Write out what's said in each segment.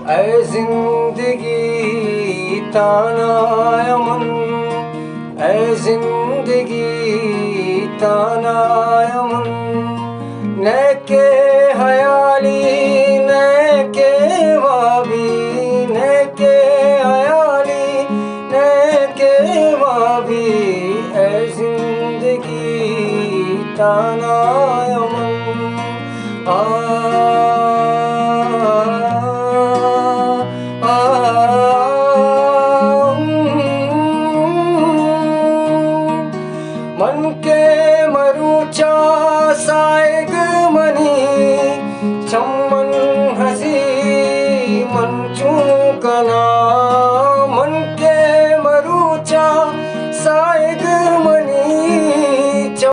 اے زندگی تانایا من، اے زندگی تانایا من، نئے کہ ہیالی، نئے کہ وابی، نئے کہ ہیالی، نئے کہ وابی، اے زندگی تانایا من۔ آ، آ، من کہ مروچاں ساہگ منی چمن ہسی من چون کناں، من کہ مروچاں ساہگ منی چم-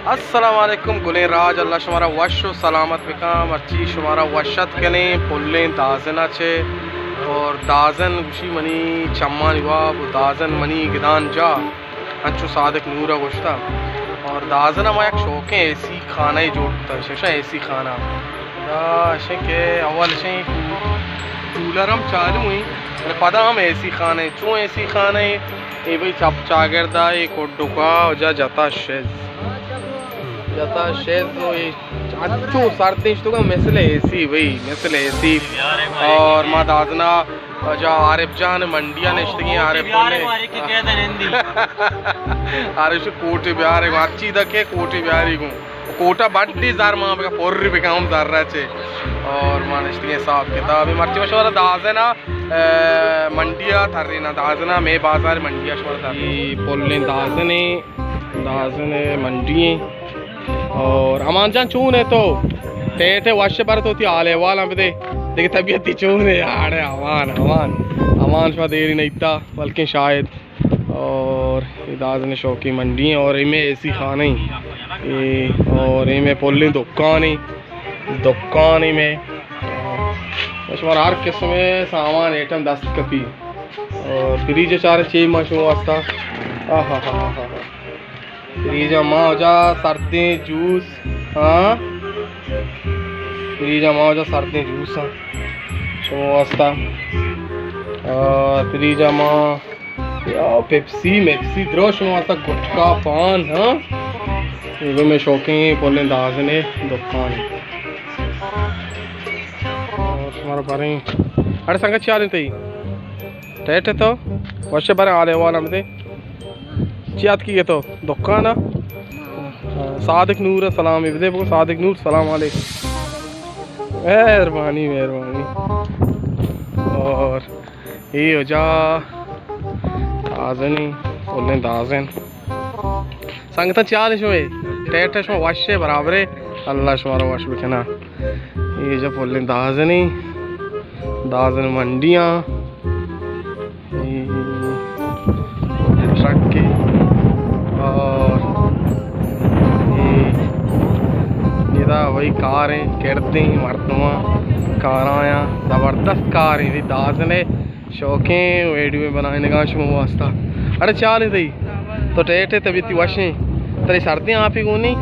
السلام علیکم گلیں راج، اللہ شمارا وش و سلامت بکاں۔ مرچی شمارا وش ات کنیں پلیں دازنا چے، اور دازن گوشی منی چمانی واب و دازن منی گدان جا۔ انچو صادق نور ء گوشتہ۔ اور دازن ء ما یک شوکیں اے سی خانہ ء جوڑ کتہ، ششاں اے سی خانہ۔ دا اشیں کہ اول اشیں کولر ہم چالو ایں، بلے پدا ہم اے سی خانہ ایں۔ چون اے سی خانہ ایں؟ اے بھئی چپ چاگرد ء اے کڈکا جا جتا شز۔ جتا شز و اے انچو سردیں شتگاں مثل اے سی بھئی، مثل اے سی۔ اور ما دازنا جا عارف جان منڈی ء نشتگیں، عارف نے۔ عارف شو کوٹے بیارے، مرچی دکے کوٹے بیاری گوں۔ کوٹا بڈی زر ما بکا پر بکا ہم زر چے۔ اور ما نشتگیں حساب کتاب۔ مرچی ما شمارا دازنا، اے، منڈی ء ترینا دازنا، مے بازار منڈی ء شمارا تر۔ اے پلیں دازنے۔ دازن ء منڈی ایں۔ اور امان جان چون ئے تو؟ ٹیٹ ئے، وش ئے؟ بر تو تی حال احوال ہم بدے۔ دیکھ طبیعت تی چون ئے؟ اڑے امان، امان، امان شما دیری نہیں تا، بلکہ شاید۔ اور اے دازن شوقی منڈی ایں اور اے میں اے سی خانہ ایں۔ اے اور اے میں پلیں دکان ایں۔ دکان ایں میں۔ شمارا ہر قسم سامان ایٹم دست کپی۔ اور فریج چارے چی ما شما واسطہ۔ آہا ہا ہا ہا۔ فریج ء ما اجا سردیں جوس، ہاں، فریج ء ما اجا سردیں جوس، ہاں، شما واسطہ۔ آ، فریج ء ما یا پیپسی، میپسی درو شما واسطہ، گٹکا، پان، ہاں۔ اے گوں میں شوقیں پلیں دازنے دکان۔ اور شمارا باریں۔ اڑے سنگت چی حال انت تئی؟ ٹیٹ ئے تو؟ وش ئے؟ باریں حال احوال ہم دے۔ چی آتکی ئے تو؟ دکان ء؟ صادق نور ء سلام بدے بگو، صادق نور سلام علیکم۔ مہربانی، مہربانی۔ اور اے اجا دازنی، پلیں دازن۔ سنگتاں چی حال شمے؟ ٹیٹ شما وش ئے، برابر ئے؟ اللہ شمارا وش بکنا۔ اے جا پلیں دازنی، دازن منڈیاں، اے ٹرک اے اور اے ادا وہی کار ایں، کردیں مردماں کاراں، زبردست کار ایں، وہی دازن ئے۔ شوقیں ویڈیو بنائینگاں شما واسطہ۔ اڑے چی حال ایں تئی؟ تو ٹیٹ ئے، طبیعت وش ایں؟ ترے سردیں آپے گونی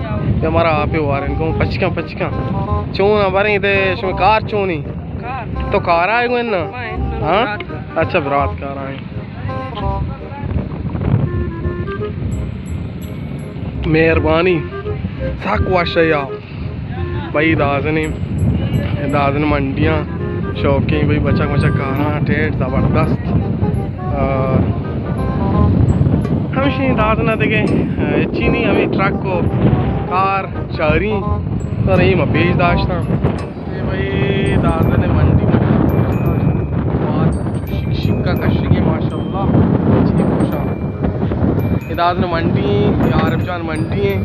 یا مارا آپے وارن گون؟ پچکاں، پچکاں۔ چون آ باریں دے شما کار چونی؟ تو کار آئے گون نا؟ ہاں؟ اچھا، برات کار آئے۔ مہربانی۔ سک وش یا۔ بھئی دازنیں، دازن منڈیاں، شوقیں بھئی بچک بچک کاراں، ٹیٹ زبردست۔ آ، ہمشی دازنہ دگہ، آ، ہچی نہیں، ہمیں ٹرک و کار چاریں، تو رہی ما پیش داشتاں۔ اے بھئی دازن منڈی، شک شکا کشگی ماشاءاللہ، چی خوشا۔ اے دازن منڈی ایں، اے عارف جان منڈی ایں،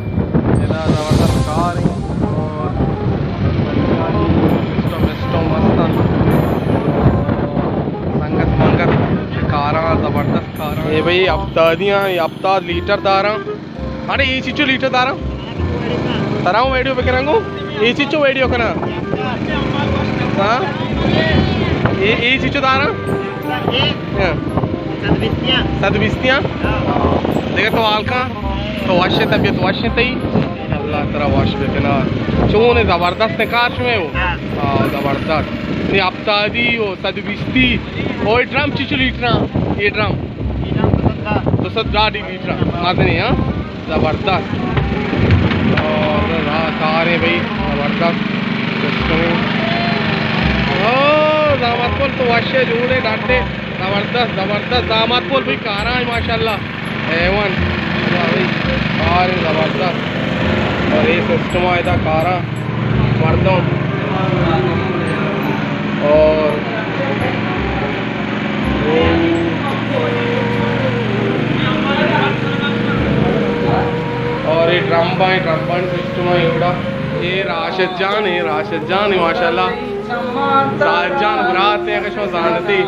ادا زبردست کار ایں اور سسٹم وسٹم مست انت۔ سنگت منگت کاراں، زبردست کاراں۔ اے بھئی ہفتادی آں، اے ہفتاد لیٹر داراں۔ اڑے اے چیچو لیٹر داراں؟ ترا ہوں ویڈیو بکناں گوں؟ اے چیچو ویڈیو کناں؟ ہاں؟ اے، اے چیچو داراں؟ ہاں۔ سد بیستیاں؟ دیکھ تو حال کاں، تو وش ئے، طبیعت وش ایں تئی؟ اللہ ترا واش بکنار۔ چون اے زبردست ایں کار شمئے ہو؟ ہاں۔ ہاں، زبردست۔ نی ہفتادی و صد و بیستی۔ او اے ڈرم چنچو لیٹراں؟ اے ڈرم؟ اے ڈرم دو سد ڈاڈی لیٹراں۔ مزنیں، ہاں؟ زبردست۔ او، ہاں، کار ایں بھئی، زبردست۔ سسٹم ایں۔ او، زامات پل تو وش ایں، جوڑ ایں، ڈاڈ ایں۔ زبردست، زبردست۔ زامات پل بھئی کاراں ایں ماشاءاللہ۔ اے ون۔ بھائی زبردست۔ اور اے سسٹم ایں ادا کاراں مردم۔ اور، اور اے ڈرم ایں، ڈرم سسٹم ایں ایوڑا۔ اے راشد جان ایں، راشد جان ایں ماشاءاللہ۔ ساجد جان برات ایں کہ شما زانتی۔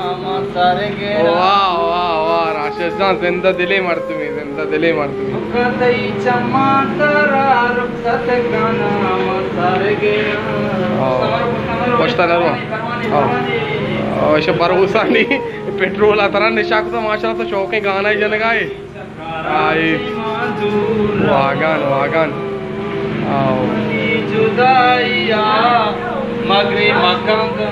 واہ، واہ، واہ، راشد جان زندہ دلیں مردمے، زندہ دلیں مردمے۔ آؤ۔ پشتا نرو۔ آؤ۔ آؤ، ایشی بھروسہ نی۔ پٹرول ءَ ترا نشہ کتا، ماشاءاللہ تو شوقیں گانا جنگا ئے۔ آئی۔ واگان، واگان۔ آؤ۔ جدائی ءَ مگرے مکن۔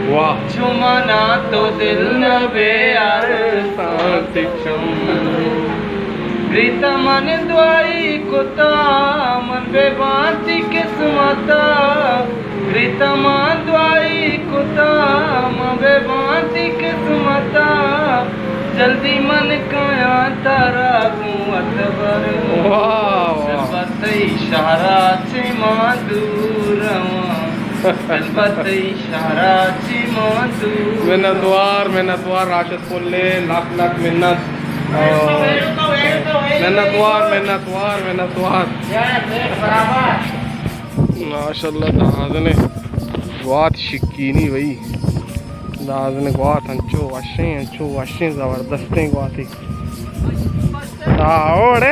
واہ۔ چو منا تو دل نہ بے ارسان تچم۔ گریتا من دعائی کتا، من بے بانتی قسمتا۔ گریتا من دعائی کتا، من بے بانتی قسمتا۔ جلدی من کایاں ترا گوں اتبر۔ واہ، واہ۔ دلبر تئی شہرا چہ ما دور رواں۔ دلبر تئی شہرا چہ ما دور۔ منتوار، منتوار راشد پلے، لکھ لکھ منت۔ اور منتوار، منتوار، منتوار۔ ماشاءاللہ، دازنے گوات شکینی بھئی۔ دازنے گوات انچو وشیں، انچو وشیں، زبردستیں گواتے۔ آ، اوڑے۔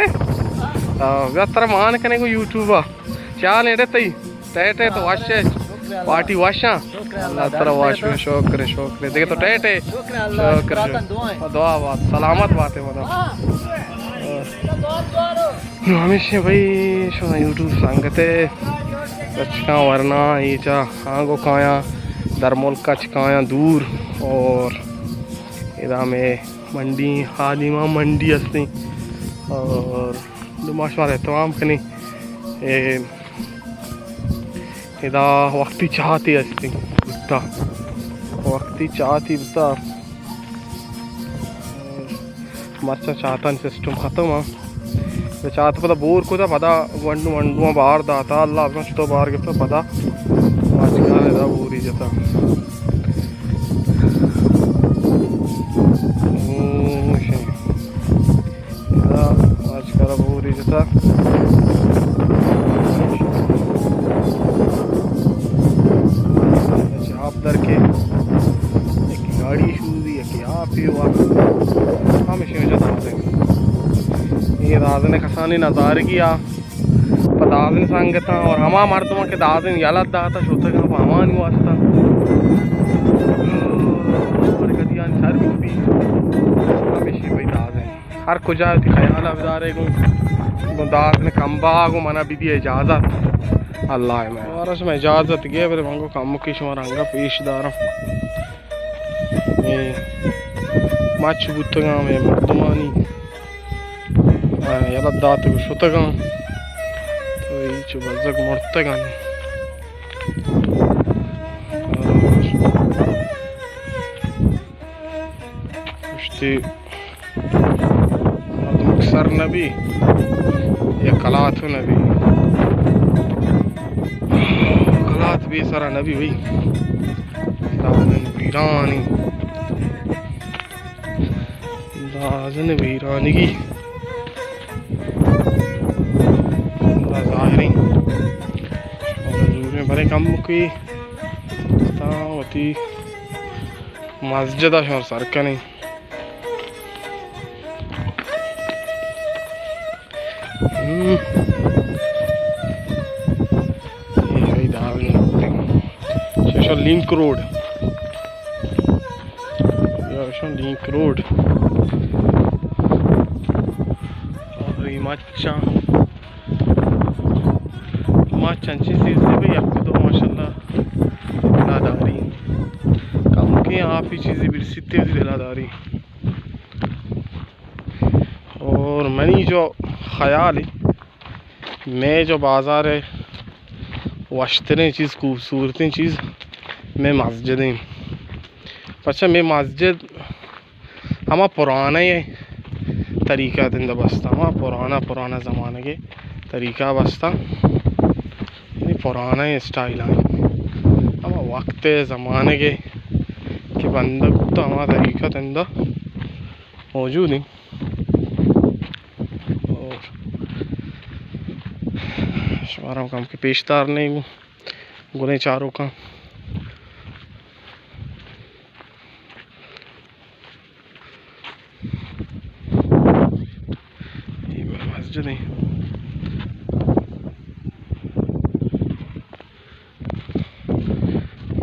آ، بیا ترا مان کنے گوں یوٹیوب ءَ۔ چال اڑے تئی۔ ٹیٹے تو وشے۔ پارٹی وشاں۔ اللہ ترا وش بے، شکر، شکر۔ دیکھے تو ٹیٹے۔ شکر۔ دعا بات، سلامت باتے مدام۔ نو ہمیشہ بھئی شما یوٹیوب سنگتے بچکاں ورنا ایچا آنگو کایاں در ملک چکایاں دور اور ادا میں منڈی حالیما منڈی ہستیں اور ما شمار اہتمام کنیں۔ اے، ادا وقتی چاتے ہستیں بوتا، وقتی چاتے بوتا۔ مرچاں چاتانی سسٹم ختم ہاں۔ چات پدا بور کتا، پدا گونڈو ونڈو بار داتا، اللہ بزاں چتو بار گپتا، پدا ماچکار ادا بوری جتا۔ او، شے۔ ادا ماچکار بوری جتا۔ اچھا، آپ در کے ایک گاڑی شروع ہوئی ہے۔ کہ آپی وا ہمیشہ وجہ دازن۔ اے دازن کسانی نظارگی آ۔ پہ دازن سنگتاں اور ہما مردماں کہ دازن یلہ داتا شتگاں پہ ہمانی واسطہ۔ اور کدیانی سر بھی ہمیشہ بھئی دازن۔ ہر کجا وتی خیال ءَ بدارے گوں، گوں دازن کمبا گوں منا بدی اجازت۔ اللہ ءِ میں۔ وارش میں اجازت گے برے من گوں کمکی شما رنگا پیش داراں۔ اے مچ بوتگاں، مئے مردمانی، آ، یلہ داتگ و شتگاں۔ تو اے چو بزگ مرتگاں۔ آ، اشتی مردمک سر نبی، یا کلات نبی۔ کلات بے سرا نبی بھئی۔ دازن ویرانی۔ دازن ویرانگی۔ دا ظاہریں۔ اور زوریں برے کمکی تا وتی مسجد ءَ شما سر کنیں۔ ہم۔ اے بھئی داویں۔ چشو لنک روڈ۔ چشو لنک روڈ۔ اور اے مچاں۔ ما چنچی چیزے بی یک دو ماشاءاللہ دلاداری، کم کے آپی چیزے برسیتے وتی دلاداری۔ اور منی جو خیال ہے، مئے جو بازار ہے، وشتریں چیز، خوبصورتیں چیز مئے مسجد ہیں۔ پچہ مئے مسجد ہما پرانے طریقہ تندا بستا، ہما پرانا، پرانا زمانگے طریقہ بستا، یعنی پرانے اسٹائل آئی، ہما وقت زمانگے کہ بندگ تو ہما طریقہ تندا موجود ہیں۔ اور شمارا کم کہ پیشدار نہیں گوں گلیں چاروکاں۔ اے مسجد ایں۔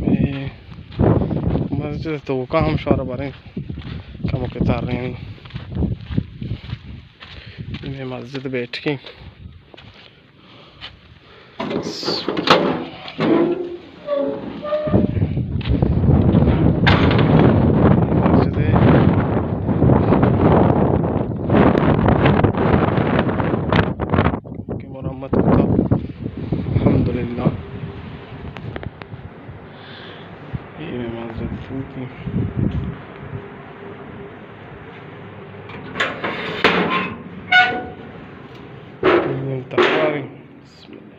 اے مسجد توکا ہم شمارا بریں کمو کہ ترینی۔ اے مسجد بیٹھکیں۔ مسجد کہ مرمت کتا، الحمدللہ۔ اے مسجد سوتی۔ اے تہاریں۔ بسم اللہ۔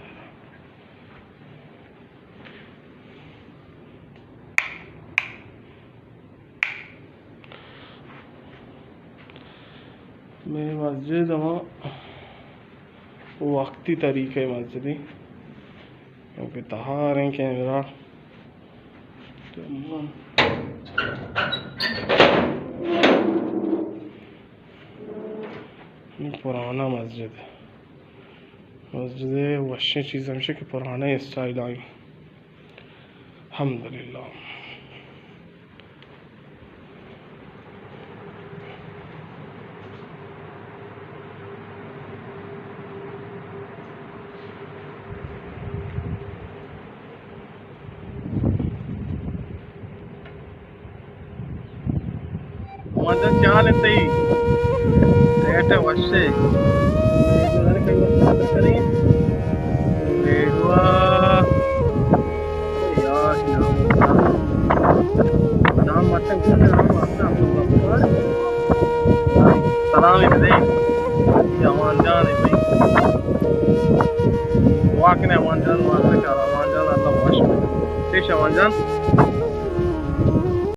مئے مسجد ہما وقتی طریقہ مسجدی، کیونکہ تہاریں کیمرہ۔ اے پرانا مسجد، مسجد وشیں چیز ہمیش کہ پرانے اسٹائل آئی۔ الحمدللہ۔ امان جان، چے حال انت تئی؟ ریٹ وش ئے۔ ویڈیو یار، نام مٹن کنے، نام مٹن۔ سلام دے۔ امان جان ئے۔ دعا کنے امان جان واسطہ، امان جان اللہ وش۔ ٹھیک امان جان۔